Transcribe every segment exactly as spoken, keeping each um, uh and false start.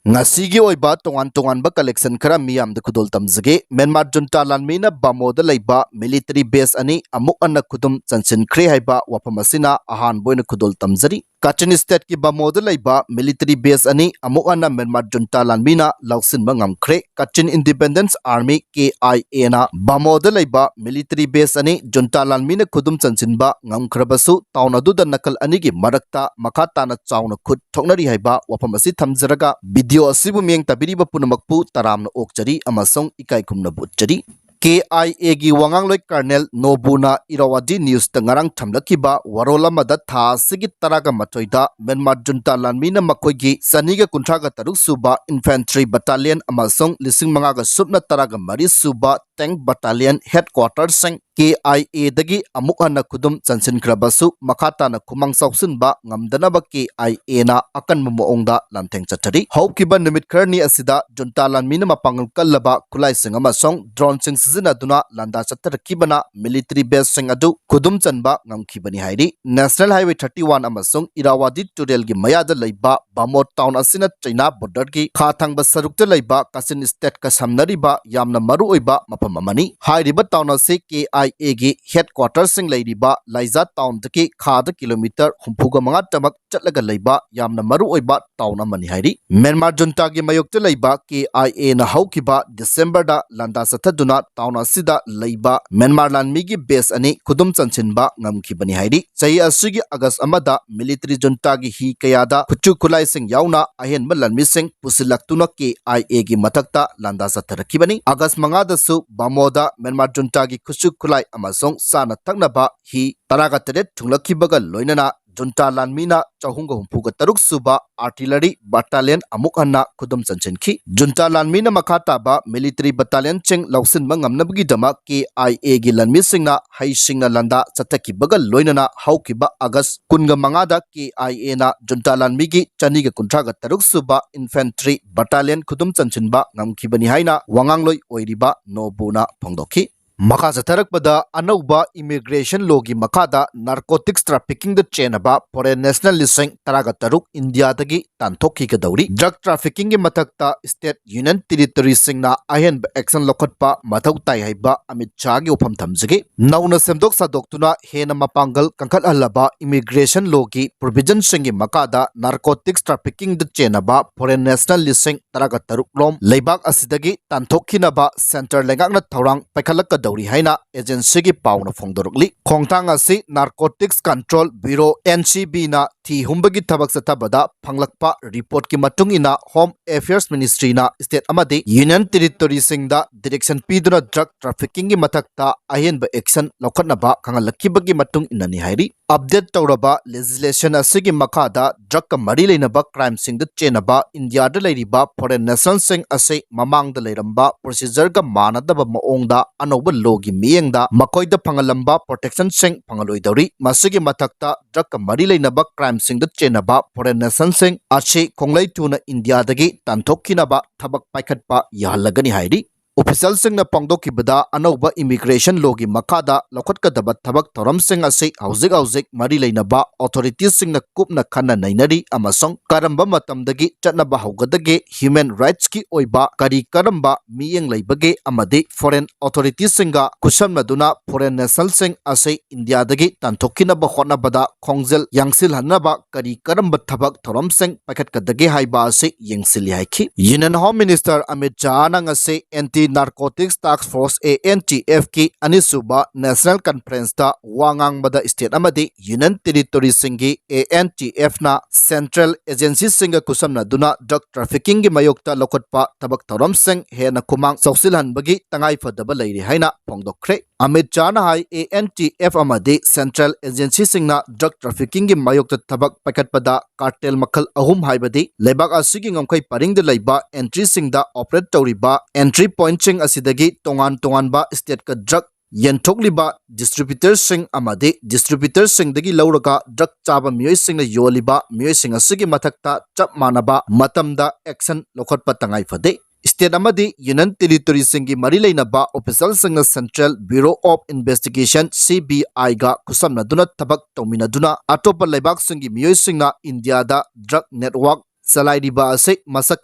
ꯉꯁꯤꯒꯤ ꯑꯣꯏꯕ ꯇꯣꯉꯥꯟ ꯇꯣꯉꯥꯟꯕ collection ꯈꯔ ꯃꯤꯌꯥꯝꯗ ꯈꯨꯗꯣꯜ ꯇꯝꯖꯒꯦ꯫ ꯃ꯭ꯌꯥꯟꯃꯥꯔ ꯖꯨꯟꯇꯥ ꯂꯥꯟꯃꯤꯅ ꯕꯥꯃꯣꯗ ꯂꯩꯕ military base ꯑꯅꯤ ꯑꯃꯨꯛ ꯍꯟꯅ ꯈꯨꯗꯨꯝ ꯆꯟꯁꯤꯟꯈ꯭ꯔꯦ ꯍꯥꯏꯕ ꯋꯥꯐꯝ ꯑꯁꯤꯅ ꯑꯍꯥꯟꯕ ꯑꯣꯏꯅ ꯈꯨꯗꯣꯜ ꯇꯝꯖꯔꯤ꯫ ꯀꯥꯆꯤꯟ stateꯀꯤ ꯕꯥꯃꯣꯗ ꯂꯩꯕ military base ꯑꯅꯤ ꯑꯃꯨꯛ ꯍꯟꯅ ꯃ꯭ꯌꯥꯟꯃꯥꯔ ꯖꯨꯟꯇꯥ ꯂꯥꯟꯃꯤꯅ ꯂꯧꯁꯤꯟꯕ ꯉꯝꯈ꯭ꯔꯦ꯫ Kachin Independence Army, KIAꯅ ꯕꯥꯃꯣꯗ ꯂꯩꯕ military base ꯑꯅꯤ ꯖꯨꯟꯇꯥ ꯂꯥꯟꯃꯤꯅ ꯈꯨꯗꯨꯝ ꯆꯟꯁꯤꯟꯕ ꯉꯝꯈ꯭ꯔꯕꯁꯨ, town ꯑꯗꯨꯗ ꯅꯥꯀꯜ ꯑꯅꯤꯒꯤ ꯃꯔꯛꯇ ꯃꯈꯥ ꯇꯥꯅ ꯆꯥꯎꯅ ꯈꯨꯠ ꯊꯣꯛꯅꯔꯤ ꯍꯥꯏꯕ ꯋꯥꯐꯝ ꯑꯁꯤ ꯊꯝꯖꯔꯒ, video ꯑꯁꯤꯕꯨ ꯃꯤꯠꯌꯦꯡ ꯇꯥꯕꯤꯔꯤꯕ ꯄꯨꯝꯅꯃꯛꯄꯨ ꯇꯔꯥꯝꯅ ꯑꯣꯛꯆꯔꯤ ꯑꯃꯁꯨꯡ ꯏꯀꯥꯏ ꯈꯨꯝꯅꯕ ꯎꯠꯆꯔꯤ꯫ KIAꯒꯤ ꯋꯥꯉꯥꯡꯂꯣꯏ Colonel ꯅꯣꯕꯨꯅ Irrawaddy Newsꯇ ꯉꯔꯥꯡ ꯊꯝꯂꯛꯈꯤꯕ ꯋꯥꯔꯣꯜ ꯑꯃꯗ, ꯊꯥ ꯑꯁꯤꯒꯤ ꯇꯔꯥꯒ ꯃꯥꯊꯣꯏꯗ ꯃ꯭ꯌꯥꯟꯃꯥꯔ ꯖꯨꯟꯇꯥ ꯂꯥꯟꯃꯤꯅ ꯃꯈꯣꯏꯒꯤ ꯆꯅꯤꯒ ꯀꯨꯟꯊ꯭ꯔꯥꯒ ꯇꯔꯨꯛ ꯁꯨꯕ Infantry Battalion ꯑꯃꯁꯨꯡ ꯂꯤꯁꯤꯡ ꯃꯉꯥꯒ ꯁꯨꯞꯅ ꯇꯔꯥꯒ ꯃꯔꯤ ꯁꯨꯕ Tank Battalionꯒꯤ headquarterꯁꯤꯡ KIAꯗꯒꯤ ꯑꯃꯨꯛ ꯍꯟꯅ ꯈꯨꯗꯨꯝ ꯆꯟꯁꯤꯟꯈ꯭ꯔꯕꯁꯨ, ꯃꯈꯥ ꯇꯥꯅ ꯈꯨꯃꯥꯡ ꯆꯥꯎꯁꯤꯟꯕ ꯉꯝꯗꯅꯕ KIAꯅ ꯑꯀꯟꯕ ꯃꯑꯣꯡꯗ ꯂꯥꯟꯊꯦꯡ ꯆꯠꯊꯔꯤ꯫ ꯍꯧꯈꯤꯕ ꯅꯨꯃꯤꯠ ꯈꯔꯅꯤ ꯑꯁꯤꯗ ꯖꯨꯟꯇꯥ ꯂꯥꯟꯃꯤꯅ ꯃꯄꯥꯡꯒꯜ ꯀꯜꯂꯕ ꯈꯨꯠꯂꯥꯏꯁꯤꯡ ꯑꯃꯁꯨꯡ droneꯁꯤꯡ ꯁꯤꯖꯤꯟꯅꯗꯨꯅ ꯂꯥꯟꯗꯥ ꯆꯠꯊꯔꯛꯈꯤꯕꯅ military baseꯁꯤꯡ ꯑꯗꯨ ꯈꯨꯗꯨꯝ ꯆꯟꯕ ꯉꯝꯈꯤꯕꯅꯤ ꯍꯥꯏꯔꯤ꯫ National Highway thirty one ꯑꯃꯁꯨꯡ Irrawaddy ꯇꯨꯔꯦꯜꯒꯤ ꯃꯌꯥꯗ ꯂꯩꯕ ꯕꯥꯃꯣ town ꯑꯁꯤꯅ ꯆꯩꯅꯥ borderꯒꯤ ꯈꯥ ꯊꯪꯕ ꯁꯔꯨꯛꯇ ꯂꯩꯕ Kachin stateꯀ ꯁꯝꯅꯔꯤꯕ ꯌꯥꯝꯅ ꯃꯔꯨꯑꯣꯏꯕ ꯃꯐꯝ ꯑꯃꯅꯤ꯫ ꯍꯥꯏꯔꯤꯕ town ꯑꯁꯤ KIAꯒꯤ headquarterꯁꯤꯡ ꯂꯩꯔꯤꯕ ꯂꯥꯏꯖꯥ townꯗꯒꯤ ꯈꯥꯗ kilometre ꯍꯨꯝꯐꯨꯒ ꯃꯉꯥ ꯇꯃꯛ ꯆꯠꯂꯒ ꯂꯩꯕ ꯌꯥꯝꯅ ꯃꯔꯨꯑꯣꯏꯕ town ꯑꯃꯅꯤ ꯍꯥꯏꯔꯤ꯫ ꯃ꯭ꯌꯥꯟꯃꯥꯔ ꯖꯨꯟꯇꯥꯒꯤ ꯃꯥꯌꯣꯛꯇ ꯂꯩꯕ KIAꯅ ꯍꯧꯈꯤꯕ Decemberꯗ ꯂꯥꯟꯗꯥ ꯆꯠꯊꯗꯨꯅ town ꯑꯁꯤꯗ ꯂꯩꯕ ꯃ꯭ꯌꯥꯟꯃꯥꯔ ꯂꯥꯟꯃꯤꯒꯤ base ꯑꯅꯤ ꯈꯨꯗꯨꯝ ꯆꯟꯁꯤꯟꯕ ꯉꯝꯈꯤꯕꯅꯤ ꯍꯥꯏꯔꯤ꯫ ꯆꯍꯤ ꯑꯁꯤꯒꯤ August ꯑꯃꯗ military ꯖꯨꯟꯇꯥꯒꯤ ꯍꯤ ꯀꯌꯥꯗ ꯈꯨꯠꯁꯨ ꯈꯨꯠꯂꯥꯏꯁꯤꯡ ꯌꯥꯎꯅ ꯑꯍꯦꯟꯕ ꯂꯥꯟꯃꯤꯁꯤꯡ ꯄꯨꯁꯤꯜꯂꯛꯇꯨꯅ KIAꯒꯤ ꯃꯊꯛꯇ ꯂꯥꯟꯗꯥ ꯆꯠꯊꯔꯛꯈꯤꯕꯅꯤ꯫ August ꯃꯉꯥꯗꯁꯨ ꯕꯥꯃꯣꯗ ꯃ꯭ꯌꯥꯟꯃꯥꯔ ꯖꯨꯟꯇꯥꯒꯤ ꯈꯨꯠꯁꯨ ꯈꯨꯠꯂꯥꯏ ꯑꯃꯁꯨꯡ ꯆꯥꯅ ꯊꯛꯅꯕ ꯍꯤ ꯇꯔꯥꯒ ꯇꯔꯦꯠ ꯊꯨꯡꯂꯛꯈꯤꯕꯒ ꯂꯣꯏꯅꯅ ꯖꯨꯟꯇꯥ ꯂꯥꯟꯃꯤꯅ ꯆꯍꯨꯝꯒ ꯍꯨꯝꯐꯨꯒ ꯇꯔꯨꯛ ꯁꯨꯕ Artillery Battalion ꯑꯃꯨꯛ ꯍꯟꯅ ꯈꯨꯗꯨꯝ ꯆꯟꯁꯤꯟꯈꯤ꯫ ꯖꯨꯟꯇꯥ ꯂꯥꯟꯃꯤꯅ ꯃꯈꯥ ꯇꯥꯕ military battalionꯁꯤꯡ ꯂꯧꯁꯤꯟꯕ ꯉꯝꯅꯕꯒꯤꯗꯃꯛ KIAꯒꯤ ꯂꯥꯟꯃꯤꯁꯤꯡꯅ ꯍꯩꯁꯤꯡꯅ ꯂꯥꯟꯗꯥ ꯆꯠꯊꯈꯤꯕꯒ ꯂꯣꯏꯅꯅ ꯍꯧꯈꯤꯕ August ꯀꯨꯟꯒ ꯃꯉꯥꯗ KIAꯅ ꯖꯨꯟꯇꯥ ꯂꯥꯟꯃꯤꯒꯤ ꯆꯅꯤꯒ ꯀꯨꯟꯊ꯭ꯔꯥꯒ ꯇꯔꯨꯛ ꯁꯨꯕ Infantry Battalion ꯈꯨꯗꯨꯝ ꯆꯟꯁꯤꯟꯕ ꯉꯝꯈꯤꯕꯅꯤ ꯍꯥꯏꯅ ꯋꯥꯉꯥꯡꯂꯣꯏ ꯑꯣꯏꯔꯤꯕ ꯅꯣꯕꯨꯅ ꯐꯣꯡꯗꯣꯛꯈꯤ꯫ ꯃꯈꯥ ꯆꯠꯊꯔꯛꯄꯗ, ꯑꯅꯧꯕ ꯏꯃꯤꯒ꯭ꯔꯦꯁꯟ ꯂꯣꯒꯤ ꯃꯈꯥꯗ ꯅꯥꯔꯀꯣꯇꯤꯛꯁ ꯇ꯭ꯔꯥꯐꯤꯀꯤꯡꯗ ꯆꯦꯟꯅꯕ ꯐꯣꯔꯦꯟ ꯅꯦꯁꯅꯦꯜ ꯂꯤꯁꯤꯡ ꯇꯔꯥꯒ ꯇꯔꯨꯛ ꯏꯟꯗꯤꯌꯥꯗꯒꯤ ꯇꯥꯟꯊꯣꯛꯈꯤꯒꯗꯧꯔꯤ꯫ ꯗ꯭ꯔꯒ ꯇ꯭ꯔꯥꯐꯤꯀꯤꯡꯒꯤ ꯃꯊꯛꯇ ꯁ꯭ꯇꯦꯠ ꯌꯨꯅꯤꯌꯟ ꯇꯦꯔꯤꯇꯣꯔꯤꯁꯤꯡꯅ ꯑꯍꯦꯟꯕ ꯑꯦꯛꯁꯟ ꯂꯧꯈꯠꯄ ꯃꯊꯧ ꯇꯥꯏ ꯍꯥꯏꯕ ꯑꯃꯤꯠ ꯁꯥꯍꯒꯤ ꯋꯥꯐꯝ ꯊꯝꯖꯒꯦ꯫ ꯅꯧꯅ ꯁꯦꯝꯗꯣꯛ ꯁꯥꯗꯣꯛꯇꯨꯅ ꯍꯦꯟꯅ ꯃꯄꯥꯡꯒꯜ ꯀꯟꯈꯠꯍꯜꯂꯕ ꯏꯃꯤꯒ꯭ꯔꯦꯁꯟ ꯂꯣꯒꯤ ꯄ꯭ꯔꯣꯚꯤꯖꯟꯁꯤꯡꯒꯤ ꯃꯈꯥꯗ ꯅꯥꯔꯀꯣꯇꯤꯛꯁ ꯇ꯭ꯔꯥꯐꯤꯀꯤꯡꯗ ꯆꯦꯟꯅꯕ ꯐꯣꯔꯦꯟ ꯅꯦꯁꯅꯦꯜ ꯂꯤꯁꯤꯡ ꯇꯔꯥꯒ ꯇꯔꯨꯛ ꯔꯣꯝ ꯂꯩꯕꯥꯛ ꯑꯁꯤꯗꯒꯤ ꯇꯥꯟꯊꯣꯛꯈꯤꯅꯕ ꯁꯦꯟꯇꯔ ꯂꯩꯉꯥꯛꯅ ꯊꯧꯔꯥꯡ ꯄꯥꯏꯈꯠꯂꯛꯀꯗꯧꯔꯤ ꯍꯥꯏꯅ ꯑꯦꯖꯦꯟꯁꯤꯒꯤ ꯄꯥꯎꯅ ꯐꯣꯡꯗꯣꯔꯛꯂꯤ꯫ ꯈꯣꯡꯊꯥꯡ ꯑꯁꯤ narcotics control bureau, N C ꯕꯤꯅ ꯊꯤ ꯍꯨꯝꯕꯒꯤ ꯊꯕꯛ ꯆꯠꯊꯕꯗ ꯐꯪꯂꯛꯄ ꯔꯤꯄꯣꯔꯠꯀꯤ ꯃꯇꯨꯡ ꯏꯟꯅ ꯍꯣꯝ ꯑꯦꯐꯤꯌꯔꯁ ꯃꯤꯅꯤꯁꯇ꯭ꯔꯤꯅ ꯁ꯭ꯇꯦꯠ ꯑꯃꯗꯤ ꯌꯨꯅꯤꯌꯟ ꯇꯦꯔꯤꯇꯣꯔꯤꯁꯤꯡꯗ ꯗꯤꯔꯦꯛꯁꯟ ꯄꯤꯗꯨꯅ ꯗ꯭ꯔꯒ ꯇ꯭ꯔꯥꯐꯤꯀꯤꯡꯒꯤ ꯃꯊꯛꯇ ꯑꯍꯦꯟꯕ ꯑꯦꯛꯁꯟ ꯂꯧꯈꯠꯅꯕ ꯈꯪꯍꯜꯂꯛꯈꯤꯕꯒꯤ ꯃꯇꯨꯡ ꯏꯟꯅꯅꯤ ꯍꯥꯏꯔꯤ꯫ ꯑꯞꯗꯦꯠ ꯇꯧꯔꯕ ꯂꯦꯖꯤꯁꯂꯦꯁꯟ ꯑꯁꯤꯒꯤ ꯃꯈꯥꯗ ꯗ꯭ꯔꯒꯀ ꯃꯔꯤ ꯂꯩꯅꯕ ꯀ꯭ꯔꯥꯏꯝꯁꯤꯡꯗ ꯆꯦꯟꯅꯕ ꯏꯟꯗꯤꯌꯥꯗ ꯂꯩꯔꯤꯕ ꯐꯣꯔꯦꯟ ꯅꯦꯁꯅꯦꯜꯁꯤꯡ ꯑꯁꯤ ꯃꯃꯥꯡꯗ ꯂꯩꯔꯝꯕ ꯄ꯭ꯔꯣꯁꯤꯖꯔꯒ ꯃꯥꯟꯅꯗꯕ ꯃꯑꯣꯡꯗ ꯑꯅꯧꯕ ꯂꯣꯒꯤ ꯃꯤꯠꯌꯦꯡꯗ ꯃꯈꯣꯏꯗ ꯐꯪꯍꯜꯂꯝꯕ ꯄ꯭ꯔꯣꯇꯦꯛꯁꯟꯁꯤꯡ ꯐꯪꯍꯜꯂꯣꯏꯗꯧꯔꯤ꯫ ꯃꯁꯤꯒꯤ ꯃꯊꯛꯇ ꯗ꯭ꯔꯒꯀ ꯃꯔꯤ ꯂꯩꯅꯕ ꯀ꯭ꯔꯥꯏꯝꯁꯤꯡꯗ ꯆꯦꯟꯅꯕ ꯐꯣꯔꯦꯟ ꯅꯦꯁꯅꯦꯜꯁꯤꯡ ꯑꯁꯤ ꯈꯣꯡꯂꯩ ꯊꯨꯅ ꯏꯟꯗꯤꯌꯥꯗꯒꯤ ꯇꯥꯟꯊꯣꯛꯈꯤꯅꯕ ꯊꯕꯛ ꯄꯥꯏꯈꯠꯄ ꯌꯥꯍꯜꯂꯒꯅꯤ ꯍꯥꯏꯔꯤ꯫ ꯑꯣꯐꯤꯁꯤꯌꯦꯜꯁꯤꯡꯅ ꯐꯣꯡꯗꯣꯛꯈꯤꯕꯗ, ꯑꯅꯧꯕ ꯏꯃꯤꯒ꯭ꯔꯦꯁꯟ ꯂꯣꯒꯤ ꯃꯈꯥꯗ ꯂꯧꯈꯠꯀꯗꯕ ꯊꯕꯛ ꯊꯧꯔꯝꯁꯤꯡ ꯑꯁꯤ ꯍꯧꯖꯤꯛ ꯍꯧꯖꯤꯛ ꯃꯔꯤ ꯂꯩꯅꯕ ꯑꯣꯊꯣꯔꯤꯇꯤꯁꯤꯡꯅ ꯀꯨꯞꯅ ꯈꯟꯅ ꯅꯩꯅꯔꯤ ꯑꯃꯁꯨꯡ ꯀꯔꯝꯕ ꯃꯇꯝꯗꯒꯤ ꯆꯠꯅꯕ ꯍꯧꯒꯗꯒꯦ, ꯍ꯭ꯌꯨꯃꯦꯟ ꯔꯥꯏꯠꯁꯀꯤ ꯑꯣꯏꯕ ꯀꯔꯤ ꯀꯔꯝꯕ ꯃꯤꯠꯌꯦꯡ ꯂꯩꯕꯒꯦ ꯑꯃꯗꯤ ꯐꯣꯔꯦꯟ ꯑꯣꯊꯣꯔꯤꯇꯤꯁꯤꯡꯒ ꯈꯨꯠꯁꯝꯅꯗꯨꯅ ꯐꯣꯔꯦꯟ ꯅꯦꯁꯅꯦꯜꯁꯤꯡ ꯑꯁꯤ ꯏꯟꯗꯤꯌꯥꯗꯒꯤ ꯇꯥꯟꯊꯣꯛꯈꯤꯅꯕ ꯍꯣꯠꯅꯕꯗ ꯈꯣꯡꯖꯦꯜ ꯌꯥꯡꯁꯤꯜꯍꯟꯅꯕ ꯀꯔꯤ ꯀꯔꯝꯕ ꯊꯕꯛ ꯊꯧꯔꯝꯁꯤꯡ ꯄꯥꯏꯈꯠꯀꯗꯒꯦ ꯍꯥꯏꯕ ꯑꯁꯤ ꯌꯦꯡꯁꯤꯜꯂꯤ ꯍꯥꯏꯈꯤ꯫ ꯌꯨꯅꯤꯌꯟ ꯍꯣꯝ ꯃꯤꯅꯤꯁꯇꯔ ꯑꯃꯤꯠ ꯁꯥꯍꯅ ꯉꯁꯤ anti narcotics task force, A N T ꯑꯦꯐꯀꯤ ꯑꯅꯤꯁꯨꯕ ꯅꯦꯁꯅꯦꯜ ꯀꯟꯐꯔꯦꯟꯁꯇ ꯋꯥ ꯉꯥꯡꯕꯗ ꯁ꯭ꯇꯦꯠ ꯑꯃꯗꯤ ꯌꯨꯅꯤꯌꯟ ꯇꯦꯔꯤꯇꯣꯔꯤꯁꯤꯡꯒꯤ ꯑꯦ ꯑꯦꯟ ꯇꯤ ꯑꯦꯐꯅ ꯁꯦꯟꯇ꯭ꯔꯦꯜ ꯑꯦꯖꯦꯟꯁꯤꯁꯤꯡꯒ ꯈꯨꯠꯁꯝꯅꯗꯨꯅ ꯗ꯭ꯔꯒ ꯇ꯭ꯔꯥꯐꯤꯀꯤꯡꯒꯤ ꯃꯥꯌꯣꯛꯇ ꯂꯧꯈꯠꯄ ꯊꯕꯛ ꯊꯧꯔꯝꯁꯤꯡ ꯍꯦꯟꯅ ꯈꯨꯃꯥꯡ ꯆꯥꯎꯁꯤꯜꯍꯟꯕꯒꯤ ꯇꯉꯥꯏꯐꯗꯕ ꯂꯩꯔꯤ ꯍꯥꯏꯅ ꯐꯣꯡꯗꯣꯛꯈ꯭ꯔꯦ꯫ ꯑꯃꯤꯠ ꯁꯥꯍꯅ ꯍꯥꯏ, ꯑꯦ ꯑꯦꯟ ꯇꯤ ꯑꯦꯐ ꯑꯃꯗꯤ ꯁꯦꯟꯇ꯭ꯔꯦꯜ ꯑꯦꯖꯦꯟꯁꯤꯁꯤꯡꯅ ꯗ꯭ꯔꯒ ꯇ꯭ꯔꯥꯐꯤꯀꯤꯡꯒꯤ ꯃꯥꯌꯣꯛꯇ ꯊꯕꯛ ꯄꯥꯏꯈꯠꯄꯗ ꯀꯥꯔꯇꯦꯜ ꯃꯈꯜ ꯑꯍꯨꯝ, ꯍꯥꯏꯕꯗꯤ ꯂꯩꯕꯥꯛ ꯑꯁꯤꯒꯤ ꯉꯝꯈꯩ ꯄꯔꯤꯡꯗ ꯂꯩꯕ ꯑꯦꯟꯇ꯭ꯔꯤꯁꯤꯡꯗ ꯑꯣꯄꯔꯦꯠ ꯇꯧꯔꯤꯕ ꯑꯦꯟꯇ꯭ꯔꯤ ꯄꯣꯏꯟꯠꯁꯤꯡ ꯑꯁꯤꯗꯒꯤ ꯇꯣꯉꯥꯟ ꯇꯣꯉꯥꯟꯕ ꯁ꯭ꯇꯦꯠꯀ ꯗ꯭ꯔꯒ ꯌꯦꯟꯊꯣꯛꯂꯤꯕ ꯗꯤꯁꯇ꯭ꯔꯤꯕ꯭ꯌꯨꯇꯔꯁꯤꯡ ꯑꯃꯗꯤ ꯗꯤꯁꯇ꯭ꯔꯤꯕ꯭ꯌꯨꯇꯔꯁꯤꯡꯗꯒꯤ ꯂꯧꯔꯒ ꯗ꯭ꯔꯒ ꯆꯥꯕ ꯃꯤꯑꯣꯏꯁꯤꯡꯅ ꯌꯣꯜꯂꯤꯕ ꯃꯤꯑꯣꯏꯁꯤꯡ ꯑꯁꯤꯒꯤ ꯃꯊꯛꯇ ꯆꯞ ꯃꯥꯟꯅꯕ ꯃꯇꯝꯗ ꯑꯦꯛꯁꯟ ꯂꯧꯈꯠꯄ ꯇꯉꯥꯏ ꯐꯗꯦ꯫ ꯁ꯭ꯇꯦꯠ ꯑꯃꯗꯤ ꯌꯨꯅꯤꯌꯟ ꯇꯦꯔꯤꯇꯣꯔꯤꯁꯤꯡꯒꯤ ꯃꯔꯤ ꯂꯩꯅꯕ ꯑꯣꯐꯤꯁꯤꯌꯦꯜꯁꯤꯡꯅ central bureau of investigation, C B ꯑꯥꯏꯒ ꯈꯨꯠꯁꯝꯅꯗꯨꯅ ꯊꯕꯛ ꯇꯧꯃꯤꯟꯅꯗꯨꯅ ꯑꯇꯣꯞꯄ ꯂꯩꯕꯥꯛꯁꯤꯡꯒꯤ ꯃꯤꯑꯣꯏꯁꯤꯡꯅ ꯏꯟꯗꯤꯌꯥꯗ ꯗ꯭ꯔꯒ ꯅꯦꯠꯋꯥꯔꯛ ꯆꯂꯥꯏꯔꯤꯕ ꯑꯁꯤ ꯃꯁꯛ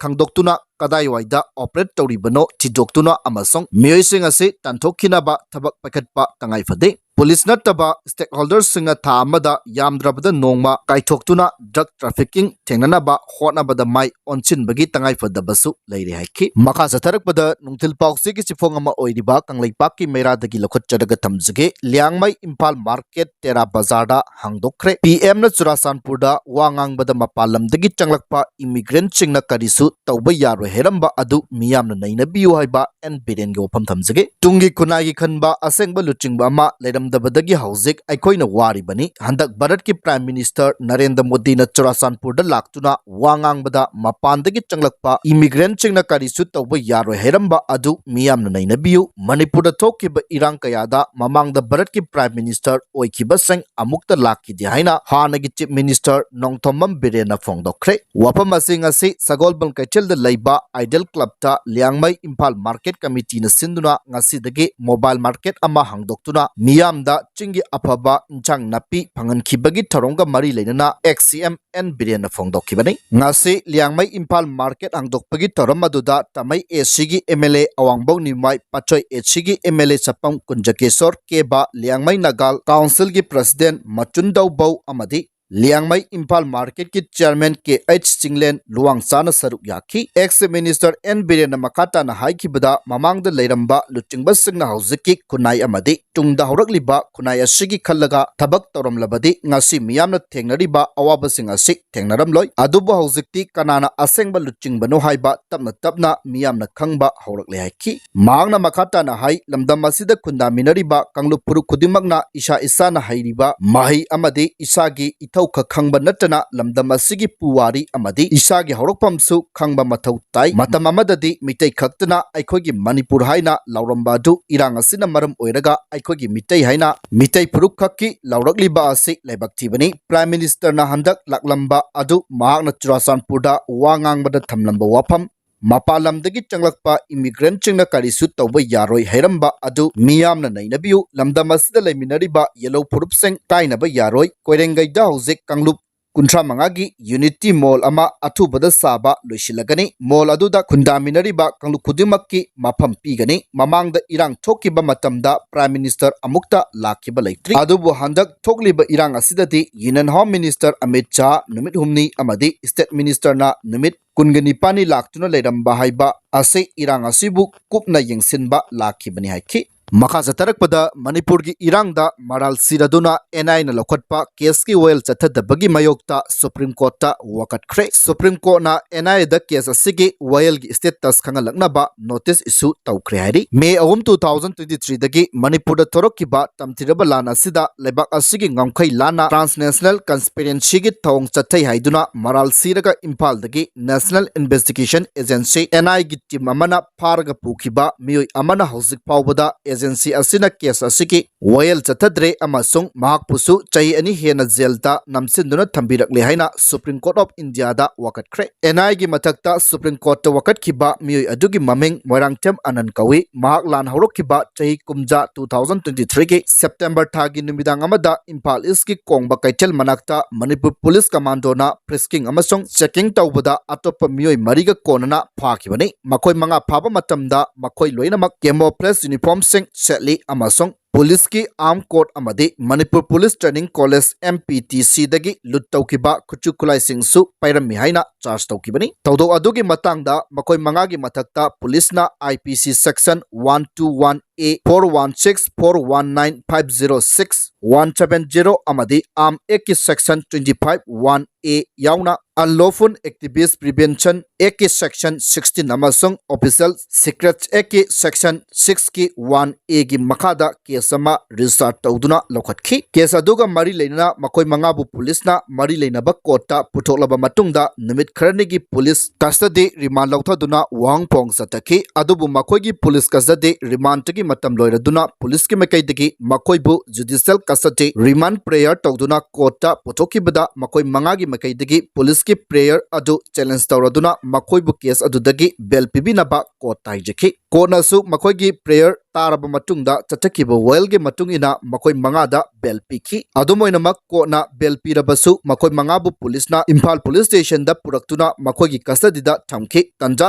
ꯈꯪꯗꯣꯛꯇꯨꯅ ꯀꯗꯥꯏꯋꯥꯏꯗ ꯑꯣꯄꯔꯦꯠ ꯇꯧꯔꯤꯕꯅꯣ ꯊꯤꯗꯣꯛꯇꯨꯅ ꯑꯃꯁꯨꯡ ꯃꯤꯑꯣꯏꯁꯤꯡ ꯑꯁꯤ ꯇꯥꯟꯊꯣꯛꯈꯤꯅꯕ ꯊꯕꯛ ꯄꯥꯏꯈꯠꯄ ꯇꯉꯥꯏ ꯐꯗꯦ꯫ ꯄꯨꯂꯤꯁ ꯅꯠꯇꯕ ꯁ꯭ꯇꯦꯛꯍꯣꯜꯗꯔꯁꯤꯡꯅ ꯊꯥ ꯑꯃꯗ ꯌꯥꯝꯗ꯭ꯔꯕꯗ ꯅꯣꯡꯃ ꯀꯥꯏꯊꯣꯛꯇꯨꯅ ꯗ꯭ꯔꯒ ꯇ꯭ꯔꯥꯐꯤꯀꯤꯡ ꯊꯦꯡꯅꯅꯕ ꯍꯣꯠꯅꯕꯗ ꯃꯥꯏ ꯑꯣꯟꯁꯤꯟꯕꯒꯤ ꯇꯉꯥꯏꯐꯗꯕꯁꯨ ꯂꯩꯔꯦ ꯍꯥꯏꯈꯤ꯫ ꯃꯈꯥ ꯆꯠꯊꯔꯛꯄꯗ ꯅꯨꯡꯊꯤꯜ ꯄꯥꯎꯆꯦꯒꯤ ꯆꯤꯐꯣꯡ ꯑꯃ ꯑꯣꯏꯔꯤꯕ ꯀꯪꯂꯩꯄꯥꯛꯀꯤ ꯃꯩꯔꯥꯗꯒꯤ ꯂꯧꯈꯠꯆꯔꯒ ꯊꯝꯖꯒꯦ꯫ ꯂꯤꯌꯥꯡꯃꯩ ꯏꯝꯐꯥꯜ ꯃꯥꯔꯀꯦꯠ ꯇꯦꯔꯥ ꯕꯖꯥꯔꯗ ꯍꯥꯡꯗꯣꯛꯈ꯭ꯔꯦ꯫ ꯄꯤ ꯑꯦꯝꯅ ꯆꯨꯔꯥꯆꯥꯟꯄꯨꯔꯗ ꯋꯥ ꯉꯥꯡꯕꯗ ꯃꯄꯥꯟ ꯂꯝꯗꯒꯤ ꯆꯪꯂꯛꯄ ꯏꯃꯤꯒ꯭ꯔꯦꯟꯠꯁꯤꯡꯅ ꯀꯔꯤꯁꯨ ꯇꯧꯕ ꯌꯥꯔꯣꯏ ꯍꯥꯏꯔꯝꯕ ꯑꯗꯨ ꯃꯤꯌꯥꯝꯅ ꯅꯩꯅꯕꯤꯌꯨ ꯍꯥꯏꯕ ꯑꯦꯟ ꯕꯤꯔꯦꯟꯒꯤ ꯋꯥꯐꯝ ꯊꯝꯖꯒꯦ꯫ ꯇꯨꯡꯒꯤ ꯈꯨꯟꯅꯥꯏꯒꯤ ꯈꯟꯕ ꯑꯁꯦꯡꯕ ꯂꯨꯆꯤꯡꯕ ꯑꯃ ꯂꯩꯔꯝꯗꯕꯗꯒꯤ ꯍꯧꯖꯤꯛ ꯑꯩꯈꯣꯏꯅ ꯋꯥꯔꯤꯕꯅꯤ꯫ ꯍꯟꯗꯛ ꯚꯥꯔꯠꯀꯤ ꯄ꯭ꯔꯥꯏꯝ ꯃꯤꯅꯤꯁꯇꯔ ꯅꯔꯦꯟꯗ꯭ꯔ ꯃꯣꯗꯤꯅ ꯆꯨꯔꯥꯆꯥꯟꯄꯨꯔꯗ ꯂꯥꯛꯇꯨꯅ ꯋꯥ ꯉꯥꯡꯕꯗ ꯃꯄꯥꯟꯗꯒꯤ ꯆꯪꯂꯛꯄ ꯏꯃꯤꯒ꯭ꯔꯦꯟꯠꯁꯤꯡꯅ ꯀꯔꯤꯁꯨ ꯇꯧꯕ ꯌꯥꯔꯣꯏ ꯍꯥꯏꯔꯝꯕ ꯑꯗꯨ ꯃꯤꯌꯥꯝꯅ ꯅꯩꯅꯕꯤꯌꯨ꯫ ꯃꯅꯤꯄꯨꯔꯗ ꯊꯣꯛꯈꯤꯕ ꯏꯔꯥꯡ ꯀꯌꯥꯗ ꯃꯃꯥꯡꯗ ꯚꯥꯔꯠꯀꯤ ꯄ꯭ꯔꯥꯏꯝ ꯃꯤꯅꯤꯁꯇꯔ ꯑꯣꯏꯈꯤꯕꯁꯤꯡ ꯑꯃꯨꯛꯇ ꯂꯥꯛꯈꯤꯗꯦ ꯍꯥꯏꯅ ꯍꯥꯟꯅꯒꯤ ꯆꯤꯐ ꯃꯤꯅꯤꯁꯇꯔ ꯅꯣꯡꯊꯣꯝꯕꯝ ꯕꯤꯔꯦꯟꯅ ꯐꯣꯡꯗꯣꯛꯈ꯭ꯔꯦ꯫ ꯋꯥꯐꯝ ꯑꯁꯤ ꯉꯁꯤ ꯁꯒꯣꯜꯕꯟ ꯀꯩꯊꯦꯜꯗ ꯂꯩꯕ ꯑꯥꯏꯗꯜ ꯀ꯭ꯂꯕꯇ ꯂꯤꯌꯥꯡꯃꯩ ꯏꯝꯐꯥꯜ ꯃꯥꯔꯀꯦꯠ ꯀꯃꯤꯇꯤꯅ ꯁꯤꯟꯗꯨꯅ ꯉꯁꯤꯗꯒꯤ ꯃꯣꯕꯥꯏꯜ ꯃꯥꯔꯀꯦꯠ ꯑꯃ ꯍꯥꯡꯗꯣꯛꯇꯨꯅ ꯃꯤꯌꯥꯝꯗ ꯆꯤꯡꯒꯤ ꯑꯐꯕ ꯏꯟꯁꯥꯡ ꯅꯥꯄꯤ ꯐꯪꯍꯟꯈꯤꯕꯒꯤ ꯊꯧꯔꯝꯒ ꯃꯔꯤ ꯂꯩꯅꯅ ꯑꯦꯛꯁ ꯁꯤ ꯑꯦꯝ ꯑꯦꯟ ꯕꯤꯔꯦꯟꯅ ꯐꯣꯡꯗꯣꯛꯈꯤꯕꯅꯤ꯫ ꯉꯁꯤ ꯂꯤꯌꯥꯡꯃꯩ ꯏꯝꯐꯥꯜ ꯃꯥꯔꯀꯦꯠ ꯍꯥꯡꯗꯣꯛꯄꯒꯤ ꯊꯧꯔꯝ ꯑꯗꯨꯗ ꯇꯥꯃꯩ ꯑꯦ ꯁꯤꯒꯤ ꯑꯦꯝ ꯑꯦꯜ ꯑꯦ ꯑꯋꯥꯡꯕꯧ ꯅꯤꯃꯥꯏ, ꯄꯥꯠꯁꯣꯏ ꯑꯦ ꯁꯤꯒꯤ ꯑꯦꯝ ꯑꯦꯜ ꯑꯦ ꯁꯄꯝ ꯀꯨꯟꯖꯀꯦꯁꯣꯔ ꯀꯦꯕꯥ, ꯂꯤꯌꯥꯡꯃꯩ ꯅꯥꯒꯥꯜ ꯀꯥꯎꯟꯁꯤꯜꯒꯤ ꯄ꯭ꯔꯁꯤꯗꯦꯟꯠ ꯃꯆꯨꯟꯗꯧꯕꯧ ꯑꯃꯗꯤ ꯂꯤꯌꯥꯡꯃꯩ ꯏꯝꯐꯥꯜ ꯃꯥꯔꯀꯦꯠꯀꯤ ꯆꯤꯌꯥꯔꯃꯦꯟ ꯀꯦ ꯑꯩꯆ ꯆꯤꯡꯂꯦꯟ ꯂꯨꯋꯥꯡꯆꯥꯅ ꯁꯔꯨꯛ ꯌꯥꯈꯤ꯫ ꯑꯦꯛꯁ ꯃꯤꯅꯤꯁꯇꯔ ꯑꯦꯟ ꯕꯤꯔꯦꯟꯅ ꯃꯈꯥ ꯇꯥꯅ ꯍꯥꯏꯈꯤꯕꯗ, ꯃꯃꯥꯡꯗ ꯂꯩꯔꯝꯕ ꯂꯨꯆꯤꯡꯕꯁꯤꯡꯅ ꯍꯧꯖꯤꯛꯀꯤ ꯈꯨꯟꯅꯥꯏ ꯑꯃꯗꯤ ꯇꯨꯡꯗ ꯍꯧꯔꯛꯂꯤꯕ ꯈꯨꯟꯅꯥꯏ ꯑꯁꯤꯒꯤ ꯈꯜꯂꯒ ꯊꯕꯛ ꯇꯧꯔꯝꯂꯕꯗꯤ ꯉꯁꯤ ꯃꯤꯌꯥꯝꯅ ꯊꯦꯡꯅꯔꯤꯕ ꯑꯋꯥꯕꯁꯤꯡ ꯑꯁꯤ ꯊꯦꯡꯅꯔꯝꯂꯣꯏ꯫ ꯑꯗꯨꯕꯨ ꯍꯧꯖꯤꯛꯇꯤ ꯀꯅꯥꯅ ꯑꯁꯦꯡꯕ ꯂꯨꯆꯤꯡꯕꯅꯣ ꯍꯥꯏꯕ ꯇꯞꯅ ꯇꯞꯅ ꯃꯤꯌꯥꯝꯅ ꯈꯪꯕ ꯍꯧꯔꯛꯂꯦ ꯍꯥꯏꯈꯤ꯫ ꯃꯍꯥꯛꯅ ꯃꯈꯥ ꯇꯥꯅ ꯍꯥꯏ, ꯂꯝꯗꯝ ꯑꯁꯤꯗ ꯈꯨꯟꯗꯥꯃꯤꯟꯅꯔꯤꯕ ꯀꯥꯡꯂꯨꯞ ꯐꯨꯔꯨꯞ ꯈꯨꯗꯤꯡꯃꯛꯅ ꯏꯁꯥ ꯏꯁꯥꯅ ꯍꯩꯔꯤꯕ ꯃꯍꯩ ꯑꯃꯗꯤ ꯏꯁꯥꯒꯤ ꯏꯊꯧ ꯈꯛ ꯈꯪꯕ ꯅꯠꯇꯅ ꯂꯝꯗꯝ ꯑꯁꯤꯒꯤ ꯄꯨꯋꯥꯔꯤ ꯑꯃꯗꯤ ꯏꯁꯥꯒꯤ ꯍꯧꯔꯛꯐꯝꯁꯨ ꯈꯪꯕ ꯃꯊꯧ ꯇꯥꯏ꯫ ꯃꯇꯝ ꯑꯃꯗꯗꯤ ꯃꯤꯇꯩ ꯈꯛꯇꯅ ꯑꯩꯈꯣꯏꯒꯤ ꯃꯅꯤꯄꯨꯔ ꯍꯥꯏꯅ ꯂꯥꯎꯔꯝꯕ ꯑꯗꯨ ꯏꯔꯥꯡ ꯑꯁꯤꯅ ꯃꯔꯝ ꯑꯣꯏꯔꯒ ꯑꯩꯈꯣꯏꯒꯤ ꯃꯤꯇꯩ ꯍꯥꯏꯅ ꯃꯤꯇꯩ ꯐꯨꯔꯨꯞ ꯈꯛꯀꯤ ꯂꯥꯎꯔꯛꯂꯤꯕ ꯑꯁꯤ ꯂꯥꯏꯕꯛ ꯊꯤꯕꯅꯤ꯫ ꯄ꯭ꯔꯥꯏꯝ ꯃꯤꯅꯤꯁꯇꯔꯅ ꯍꯟꯗꯛ ꯂꯥꯛꯂꯝꯕ ꯑꯗꯨ ꯃꯍꯥꯛꯅ ꯆꯨꯔꯥꯆꯥꯟꯄꯨꯔꯗ ꯋꯥ ꯉꯥꯡꯕꯗ ꯊꯝꯂꯝꯕ ꯋꯥꯐꯝ ꯃꯄꯥꯟ ꯂꯝꯗꯒꯤ ꯆꯪꯂꯛꯄ immigrantꯁꯤꯡꯅ ꯀꯔꯤꯁꯨ ꯇꯧꯕ ꯌꯥꯔꯣꯏ ꯍꯥꯏꯔꯝꯕ ꯑꯗꯨ ꯃꯤꯌꯥꯝꯅ ꯅꯩꯅꯕꯤꯌꯨ꯫ ꯂꯝꯗꯝ ꯑꯁꯤꯗ ꯂꯩꯃꯤꯟꯅꯔꯤꯕ yellow ꯐꯨꯔꯨꯞꯁꯤꯡ ꯀꯥꯏꯅꯕ ꯌꯥꯔꯣꯏ꯫ ꯀꯣꯏꯔꯦꯡꯒꯩꯗ ꯍꯧꯖꯤꯛ ꯀꯥꯡꯂꯨꯞ ꯀꯨꯟꯊ꯭ꯔꯥ ꯃꯉꯥꯒꯤ Unity Mall ꯑꯃ ꯑꯊꯨꯕꯗ ꯁꯥꯕ ꯂꯣꯏꯁꯤꯜꯂꯒꯅꯤ꯫ Mall ꯑꯗꯨꯗ ꯈꯨꯟꯗꯥꯃꯤꯟꯅꯔꯤꯕ ꯀꯥꯡꯂꯨꯞ ꯈꯨꯗꯤꯡꯃꯛꯀꯤ ꯃꯐꯝ ꯄꯤꯒꯅꯤ꯫ ꯃꯃꯥꯡꯗ ꯏꯔꯥꯡ ꯊꯣꯛꯈꯤꯕ ꯃꯇꯝꯗ Prime Minister ꯑꯃꯨꯛꯇ ꯂꯥꯛꯈꯤꯕ ꯂꯩꯇ꯭ꯔꯤ꯫ ꯑꯗꯨꯕꯨ ꯍꯟꯗꯛ ꯊꯣꯛꯂꯤꯕ ꯏꯔꯥꯡ ꯑꯁꯤꯗꯗꯤ Union Home Minister Amit Shah ꯅꯨꯃꯤꯠ ꯍꯨꯝꯅꯤ ꯑꯃꯗꯤ State Ministerꯅ ꯅꯨꯃꯤꯠ ꯀꯨꯟꯒ ꯅꯤꯄꯥꯟꯅꯤ ꯂꯥꯛꯇꯨꯅ ꯂꯩꯔꯝꯕ ꯍꯥꯏꯕ ꯑꯁꯤ ꯏꯔꯥꯡ ꯑꯁꯤꯕꯨ ꯀꯨꯞꯅ ꯌꯦꯡꯁꯤꯟꯕ ꯂꯥꯛꯈꯤꯕꯅꯤ ꯍꯥꯏꯈꯤ꯫ ꯃꯈꯥ ꯆꯠꯊꯔꯛꯄꯗ ꯃꯅꯤꯄꯨꯔꯒꯤ ꯏꯔꯥꯡꯗ ꯃꯔꯥꯜ ꯁꯤꯔꯗꯨꯅ NIAꯅ ꯂꯧꯈꯠꯄ caseꯀꯤ ꯋꯥꯌꯦꯜ ꯆꯠꯊꯗꯕꯒꯤ ꯃꯥꯌꯣꯛꯇ Supreme Courtꯇ ꯋꯥꯀꯠꯈ꯭ꯔꯦ꯫ Supreme Courtꯅ NIAꯗ case ꯑꯁꯤꯒꯤ ꯋꯥꯌꯦꯜꯒꯤ status ꯈꯪꯍꯜꯂꯛꯅꯕ notice issue ꯇꯧꯈ꯭ꯔꯦ ꯍꯥꯏꯔꯤ꯫ May ꯑꯍꯨꯝ, two thousand twenty threeꯗꯒꯤ ꯃꯅꯤꯄꯨꯔꯗ ꯊꯣꯔꯛꯈꯤꯕ ꯇꯝꯊꯤꯔꯕ ꯂꯥꯟ ꯑꯁꯤꯗ ꯂꯩꯕꯥꯛ ꯑꯁꯤꯒꯤ ꯉꯝꯈꯩ ꯂꯥꯟꯅ transnational conspiracyꯒꯤ ꯊꯧꯑꯣꯡ ꯆꯠꯊꯩ ꯍꯥꯏꯗꯨꯅ ꯃꯔꯥꯜ ꯁꯤꯔꯒ ꯏꯝꯐꯥꯜꯗꯒꯤ National Investigation Agency, NIAꯒꯤ team ꯑꯃꯅ ꯐꯥꯔꯒ ꯄꯨꯈꯤꯕ ꯃꯤꯑꯣꯏ ꯑꯃꯅ ꯍꯧꯖꯤꯛ ꯐꯥꯎꯕꯗ agency ꯑꯁꯤꯅ case ꯑꯁꯤꯒꯤ ꯋꯥꯌꯦꯜ ꯆꯠꯊꯗ꯭ꯔꯦ ꯑꯃꯁꯨꯡ ꯃꯍꯥꯛꯄꯨꯁꯨ ꯆꯍꯤ ꯑꯅꯤ ꯍꯦꯟꯅ jailꯗ ꯅꯝꯁꯤꯟꯗꯨꯅ ꯊꯝꯕꯤꯔꯛꯂꯦ ꯍꯥꯏꯅ Supreme Court of Indiaꯗ ꯋꯥꯀꯠꯈ꯭ꯔꯦ꯫ NIAꯒꯤ ꯃꯊꯛꯇ Supreme Courtꯇ ꯋꯥꯀꯠꯈꯤꯕ ꯃꯤꯑꯣꯏ ꯑꯗꯨꯒꯤ ꯃꯃꯤꯡ ꯃꯣꯏꯔꯥꯡꯊꯦꯝ ꯑꯅꯟ ꯀꯧꯏ꯫ ꯃꯍꯥꯛ ꯂꯥꯟ ꯍꯧꯔꯛꯈꯤꯕ ꯆꯍꯤ ꯀꯨꯝꯖꯥ two thousand twenty threeꯒꯤ September ꯊꯥꯒꯤ ꯅꯨꯃꯤꯗꯥꯡ ꯑꯃꯗ ꯏꯝꯐꯥꯜ Eastꯀꯤ ꯀꯣꯡꯕ ꯀꯩꯊꯦꯜ ꯃꯅꯥꯛꯇ ꯃꯅꯤꯄꯨꯔ police commandoꯅ frisking ꯑꯃꯁꯨꯡ checking ꯇꯧꯕꯗ ꯑꯇꯣꯞꯄ ꯃꯤꯑꯣꯏ ꯃꯔꯤꯒ ꯀꯣꯟꯅꯅ ꯐꯥꯈꯤꯕꯅꯤ꯫ ꯃꯈꯣꯏ ꯃꯉꯥ ꯐꯥꯕ ꯃꯇꯝꯗ ꯃꯈꯣꯏ ꯂꯣꯏꯅꯃꯛ camouflage uniformꯁꯤꯡ ꯁꯦꯠꯂꯤ ꯑꯃꯁꯨꯡ policeꯀꯤ arm code ꯑꯃꯗꯤ Manipur Police Training College, MPTCꯗꯒꯤ loot ꯇꯧꯈꯤꯕ ꯈꯨꯠꯁꯨ ꯈꯨꯠꯂꯥꯏꯁꯤꯡꯁꯨ ꯄꯥꯏꯔꯝꯃꯤ ꯍꯥꯏꯅ charge ꯇꯧꯈꯤꯕꯅꯤ꯫ ꯊꯧꯗꯣꯛ ꯑꯗꯨꯒꯤ ꯃꯇꯥꯡꯗ ꯃꯈꯣꯏ ꯃꯉꯥꯒꯤ ꯃꯊꯛꯇ policeꯅ IPC section one two one A, four one six, four one nine, five zero six, one seven zero ꯑꯃꯗꯤ Arms Actꯀꯤ section twenty five one A ꯌꯥꯎꯅ Unlawful Activist Prevention Actꯀꯤ section sixteen ꯑꯃꯁꯨꯡ Official Secrets Actꯀꯤ section sixꯀꯤ one Aꯒꯤ ꯃꯈꯥꯗ case ꯑꯃ register ꯇꯧꯗꯨꯅ ꯂꯧꯈꯠꯈꯤ꯫ Case ꯑꯗꯨꯒ ꯃꯔꯤ ꯂꯩꯅꯅ ꯃꯈꯣꯏ ꯃꯉꯥꯕꯨ ꯄꯨꯂꯤꯁꯅ ꯃꯔꯤ ꯂꯩꯅꯕ ꯀꯣꯔꯠꯇ ꯄꯨꯊꯣꯛꯂꯕ ꯃꯇꯨꯡꯗ ꯅꯨꯃꯤꯠ ꯈꯔꯅꯤꯒꯤ ꯄꯨꯂꯤꯁ ꯀꯁꯇꯗꯤ ꯔꯤꯃꯥꯟ ꯂꯧꯊꯗꯨꯅ ꯋꯥꯍꯪ ꯄꯥꯎꯍꯪ ꯆꯠꯊꯈꯤ꯫ ꯑꯗꯨꯕꯨ ꯃꯈꯣꯏꯒꯤ ꯄꯨꯂꯤꯁ ꯀꯁꯇꯗꯤ ꯔꯤꯃꯥꯟꯗꯒꯤ ꯃꯇꯝ ꯂꯣꯏꯔꯗꯨꯅ ꯄꯨꯂꯤꯁꯀꯤ ꯃꯥꯏꯀꯩꯗꯒꯤ ꯃꯈꯣꯏꯕꯨ ꯖꯨꯗꯤꯁꯤꯌꯦꯜ ꯀꯁꯇꯗꯤ ꯔꯤꯃꯥꯟ ꯄ꯭ꯔꯦꯌꯔ ꯇꯧꯗꯨꯅ ꯀꯣꯔꯠꯇ ꯄꯨꯊꯣꯛꯈꯤꯕꯗ ꯃꯈꯣꯏ ꯃꯉꯥꯒꯤ ꯃꯥꯏꯀꯩꯗꯒꯤ ꯄꯨꯂꯤꯁꯀꯤ ꯄ꯭ꯔꯦꯌꯔ ꯑꯗꯨ ꯆꯦꯂꯦꯟꯖ ꯇꯧꯔꯗꯨꯅ ꯃꯈꯣꯏꯕꯨ ꯀꯦꯁ ꯑꯗꯨꯗꯒꯤ ꯕꯦꯜ ꯄꯤꯕꯤꯅꯕ ꯀꯣꯔꯠꯇ ꯍꯥꯏꯖꯈꯤ꯫ ꯀꯣꯔꯠꯅꯁꯨ ꯃꯈꯣꯏꯒꯤ ꯄ꯭ꯔꯦꯌꯔ ꯇꯥꯔꯕ ꯃꯇꯨꯡꯗ ꯆꯠꯊꯈꯤꯕ ꯋꯥꯌꯦꯜꯒꯤ ꯃꯇꯨꯡ ꯏꯟꯅ ꯃꯈꯣꯏ ꯃꯉꯥꯗ ꯕꯦꯜ ꯄꯤꯈꯤ꯫ ꯑꯗꯨꯝ ꯑꯣꯏꯅꯃꯛ ꯀꯣꯔꯠꯅ ꯕꯦꯜ ꯄꯤꯔꯕꯁꯨ ꯃꯈꯣꯏ ꯃꯉꯥꯕꯨ ꯄꯨꯂꯤꯁꯅ ꯏꯝꯐꯥꯜ ꯄꯨꯂꯤꯁ ꯁ꯭ꯇꯦꯁꯟꯗ ꯄꯨꯔꯛꯇꯨꯅ ꯃꯈꯣꯏꯒꯤ ꯀꯁꯇꯗꯤꯗ ꯊꯝꯈꯤ꯫ ꯇꯟꯖꯥ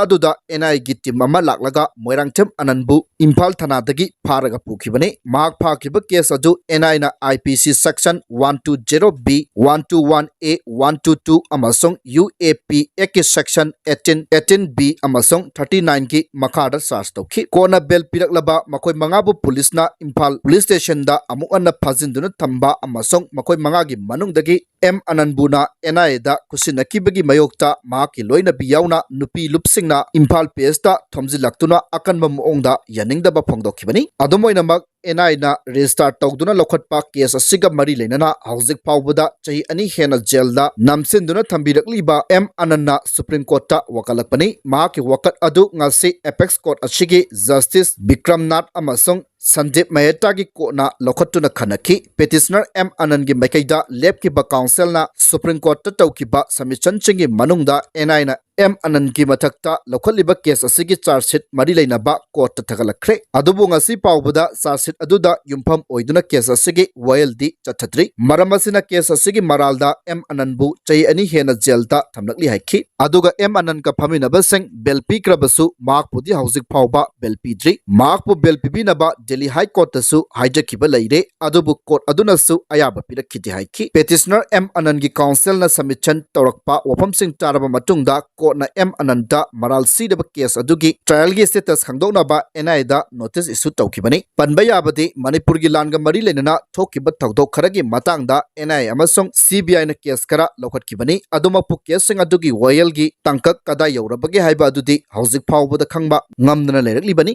ꯑꯗꯨꯗ ꯑꯦꯟ ꯑꯥꯏ ꯑꯦꯒꯤ ꯇꯤꯝ ꯑꯃ ꯂꯥꯛꯂꯒ ꯃꯣꯏꯔꯥꯡꯊꯦꯝ ꯑꯅꯟꯕꯨ ꯏꯝꯐꯥꯜ ꯊꯅꯥꯗꯒꯤ ꯐꯥꯔꯒ ꯄꯨꯈꯤꯕꯅꯤ꯫ ꯃꯍꯥꯛ ꯐꯥꯈꯤꯕ ꯀꯦꯁ ꯑꯗꯨ ꯑꯦꯟ ꯑꯥꯏꯅ I P C section one two zero B, one two one A, one two two ꯑꯃꯁꯨꯡ ꯌꯨ ꯑꯦ ꯄꯤ ꯑꯦꯛꯀꯤ ꯁꯦꯛꯁꯟ ꯑꯩꯠꯇꯤꯟ, ꯑꯩꯠꯇꯤꯟ ꯕꯤ ꯑꯃꯁꯨꯡ ꯊꯥꯔꯇꯤ ꯅꯥꯏꯟꯒꯤ ꯃꯈꯥꯗ ꯆꯥꯔꯖ ꯇꯧꯈꯤ꯫ ꯀꯣꯟꯅ ꯕꯦꯜ ꯄꯤꯔꯛꯂꯕ ꯃꯈꯣꯏ ꯃꯉꯥꯕꯨ ꯄꯨꯂꯤꯁꯅ ꯏꯝꯐꯥꯜ ꯄꯨꯂꯤꯁ ꯁ꯭ꯇꯦꯁꯟꯗ ꯑꯃꯨꯛ ꯍꯟꯅ ꯐꯥꯖꯤꯟꯗꯨꯅ ꯊꯝꯕ ꯑꯃꯁꯨꯡ ꯃꯈꯣꯏ ꯃꯉꯥꯒꯤ ꯃꯅꯨꯡꯗꯒꯤ ꯑꯦꯝ ꯑꯅꯟꯕꯨꯅ ꯑꯦꯟ ꯑꯥꯏ ꯑꯦꯗ ꯈꯨꯠꯁꯤꯟꯅꯈꯤꯕꯒꯤ ꯃꯥꯌꯣꯛꯇ ꯃꯍꯥꯛꯀꯤ ꯂꯣꯏꯅꯕꯤ ꯌꯥꯎꯅ ꯅꯨꯄꯤ ꯂꯨꯞꯁꯤꯡꯅ ꯏꯝꯐꯥꯜ ꯄꯤ ꯑꯦꯁꯇ ꯊꯣꯝꯖꯤꯜꯂꯛꯇꯨꯅ ꯑꯀꯟꯕ ꯃꯑꯣꯡꯗ ꯌꯥꯅꯤꯡꯗꯕ ꯐꯣꯡꯗꯣꯛꯈꯤꯕꯅꯤ꯫ ꯑꯗꯨꯝ ꯑꯣꯏꯅꯃꯛ, ꯑꯦꯟ ꯑꯥꯏꯅ ꯔꯦꯖꯤꯁꯇꯥꯔ ꯇꯧꯗꯨꯅ ꯂꯧꯈꯠꯄ ꯀꯦꯁ ꯑꯁꯤꯒ ꯃꯔꯤ ꯂꯩꯅꯅ ꯍꯧꯖꯤꯛ ꯐꯥꯎꯕꯗ ꯆꯍꯤ ꯑꯅꯤ ꯍꯦꯟꯅ ꯖꯦꯜꯗ ꯅꯝꯁꯤꯟꯗꯨꯅ ꯊꯝꯕꯤꯔꯛꯂꯤꯕ ꯑꯦꯝ ꯑꯅꯟꯅ ꯁꯨꯄ꯭ꯔꯤꯝ ꯀꯣꯔꯠꯇ ꯋꯥꯀꯠꯂꯛꯄꯅꯤ꯫ ꯃꯍꯥꯛꯀꯤ ꯋꯥꯀꯠ ꯑꯗꯨ ꯉꯁꯤ ꯑꯦꯄꯦꯛꯁ ꯀꯣꯔꯠ ꯑꯁꯤꯒꯤ ꯖꯁꯇꯤꯁ ꯕꯤꯀ꯭ꯔꯝꯅꯥꯊ ꯑꯃꯁꯨꯡ ꯁꯟꯗꯤꯞ ꯃꯦꯍꯇꯥꯒꯤ ꯀꯣꯔꯠꯅ ꯂꯧꯈꯠꯇꯨꯅ ꯈꯟꯅꯈꯤ꯫ ꯄꯦꯇꯤꯁꯅꯔ ꯑꯦꯝ ꯑꯅꯟꯒꯤ ꯃꯥꯏꯀꯩꯗ ꯂꯦꯞꯈꯤꯕ ꯀꯥꯎꯟꯁꯤꯜꯅ ꯁꯨꯄ꯭ꯔꯤꯝ ꯀꯣꯔꯠꯇ ꯇꯧꯈꯤꯕ ꯁꯕꯃꯤꯁꯟꯁꯤꯡꯒꯤ ꯃꯅꯨꯡꯗ ꯑꯦꯟ ꯑꯥꯏꯅ ꯑꯦꯝ ꯑꯅꯟꯒꯤ ꯃꯊꯛꯇ ꯂꯧꯈꯠꯂꯤꯕ ꯀꯦꯁ ꯑꯁꯤꯒꯤ ꯆꯥꯔꯖ ꯁꯤꯠ ꯃꯔꯤ ꯂꯩꯅꯕ ꯀꯣꯔꯠꯇ ꯊꯥꯒꯠꯂꯛꯈ꯭ꯔꯦ꯫ ꯑꯗꯨꯕꯨ ꯉꯁꯤ ꯐꯥꯎꯕꯗ ꯆꯥꯔꯖ ꯁꯤꯠ ꯑꯗꯨꯗ ꯌꯨꯝꯐꯝ ꯑꯣꯏꯗꯨꯅ ꯀꯦꯁ ꯑꯁꯤꯒꯤ ꯋꯥꯌꯦꯜꯗꯤ ꯆꯠꯊꯗ꯭ꯔꯤ꯫ ꯃꯔꯝ ꯑꯁꯤꯅ ꯀꯦꯁ ꯑꯁꯤꯒꯤ ꯃꯔꯥꯜꯗ ꯑꯦꯝ ꯑꯅꯟꯕꯨ ꯆꯍꯤ ꯑꯅꯤ ꯍꯦꯟꯅ ꯖꯦꯜꯗ ꯊꯝꯂꯛꯂꯤ ꯍꯥꯏꯈꯤ꯫ ꯑꯗꯨꯒ ꯑꯦꯝ ꯑꯅꯟꯒ ꯐꯝꯃꯤꯟꯅꯕꯁꯤꯡ ꯕꯦꯜ ꯄꯤꯈ꯭ꯔꯕꯁꯨ ꯃꯍꯥꯛꯄꯨꯗꯤ ꯍꯧꯖꯤꯛ ꯐꯥꯎꯕ ꯕꯦꯜ ꯄꯤꯗ꯭ꯔꯤ꯫ ꯃꯍꯥꯛꯄꯨ ꯕꯦꯜ ꯄꯤꯕꯤꯅꯕ ꯗꯦꯜꯂꯤ ꯍꯥꯏ ꯀꯣꯔꯠꯇꯁꯨ ꯍꯥꯏꯖꯈꯤꯕ ꯂꯩꯔꯦ, ꯑꯗꯨꯕꯨ ꯀꯣꯔꯠ ꯑꯗꯨꯅꯁꯨ ꯑꯌꯥꯕ ꯄꯤꯔꯛꯈꯤꯗꯦ ꯍꯥꯏꯈꯤ꯫ ꯄꯦꯇꯤꯁꯅꯔ ꯑꯦꯝ ꯑꯅꯟꯒꯤ ꯀꯥꯎꯟꯁꯤꯜꯅ ꯁꯕꯃꯤꯁꯟ ꯇꯧꯔꯛꯄ ꯋꯥꯐꯝꯁꯤꯡ ꯇꯥꯔꯕ ꯃꯇꯨꯡꯗ ꯀꯣꯔꯠꯅ ꯑꯦꯝ ꯑꯅꯟꯗ ꯃꯔꯥꯜ ꯁꯤꯔꯕ ꯀꯦꯁ ꯑꯗꯨꯒꯤ ꯇ꯭ꯔꯥꯌꯦꯜꯒꯤ ꯁ꯭ꯇꯦꯇꯁ ꯈꯪꯗꯣꯛꯅꯕ ꯑꯦꯟ ꯑꯥꯏ ꯑꯦꯗ ꯅꯣꯇꯤꯁ ꯏꯁꯨ ꯇꯧꯈꯤꯕꯅꯤ꯫ ꯄꯟꯕ ꯌꯥꯕꯗꯤ, ꯃꯅꯤꯄꯨꯔꯒꯤ ꯂꯥꯟꯒ ꯃꯔꯤ ꯂꯩꯅꯅ ꯊꯣꯛꯈꯤꯕ ꯊꯧꯗꯣꯛ ꯈꯔꯒꯤ ꯃꯇꯥꯡꯗ ꯑꯦꯟ ꯑꯥꯏ ꯑꯦ ꯑꯃꯁꯨꯡ ꯁꯤ ꯕꯤ ꯑꯥꯏꯅ ꯀꯦꯁ ꯈꯔ ꯂꯧꯈꯠꯈꯤꯕꯅꯤ꯫ ꯑꯗꯨꯃꯛꯄꯨ ꯀꯦꯁꯁꯤꯡ ꯑꯗꯨꯒꯤ ꯋꯥꯌꯦꯜꯒꯤ ꯇꯥꯡꯀꯛ ꯀꯗꯥꯏ ꯌꯧꯔꯕꯒꯦ ꯍꯥꯏꯕ ꯑꯗꯨꯗꯤ ꯍꯧꯖꯤꯛ ꯐꯥꯎꯕꯗ ꯈꯪꯕ ꯉꯝꯗꯅ ꯂꯩꯔꯛꯂꯤꯕꯅꯤ꯫